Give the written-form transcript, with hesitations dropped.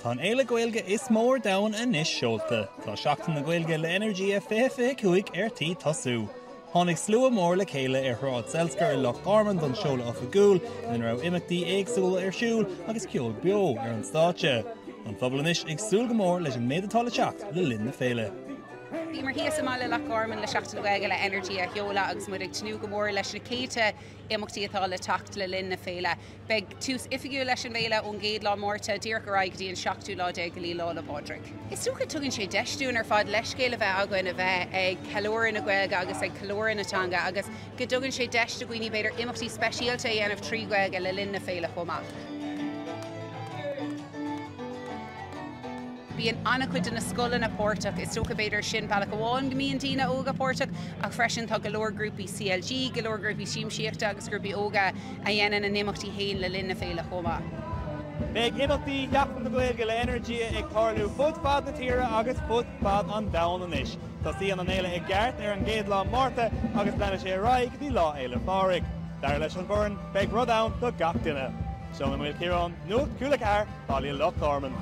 Tá an fhéile Gaeilge is mó ar domhan anois seolta. Tá Seachtain na Gaeilge le Energia 2025 ar tí tosú. Tháinig slua mór le chéile ar Shráid Selskar i Loch Garman don seoladh oifigiúil, ina raibh imeachtaí éagsúla ar siúl agus ceol beo ar an stáitse. An phobal anois ag súil go mór leis an méid atá le teacht le linn na féile. Bhíomar thíos i mbaile Loch Garman le Seachtain na Gaeilge le Energia a sheoladh agus muid ag tnúth go mór leis na céadta imeachtaí atá le teacht le linn na féile. Beidh tús oifigiúil leis an bhféile ón gcéad lá Márta díreach ar aghaidh go dtí an seachtú lá déag go dtí Lá 'le Pádraig. Is dócha tugann sé deis dúinn ar fad leithscéal a bheith againn a bheith ag ceiliúradh na Gaeilge agus ag ceiliúradh na teanga agus go dtugann sé deis do dhaoine b'fhéidir imeachtaí speisialta a dhéanamh trí Ghaeilge le linn na féile chomh maith. Bíonn an-chuid de na scoileanna páirteach, is dócha b'fhéidir sin bealach amháin go mbíonn daoine óga páirteach ach freisin tá go leor grúpaí CLG, go leor grúpaí siamsaíochta agus grúpaí óga a dhéanann a n-imeachtaí féin le linn na féile chomh maith. Beidh imeachtaí Sheachtain na Gaeilge le Energia ag tarlú fud fad na tíre agus fud fad an domhain anois. Tosaíonn an fhéile i gceart ar an gcéad lá Márta agus leanfaidh sé ar aghaidh go dtí Lá Fhéile Phádraig. Dar leis an bhfoireann, beidh rud ann do gach duine. Seán Ó Maoilchiaráin, Nuacht Cúla 4, Baile Loch Garman.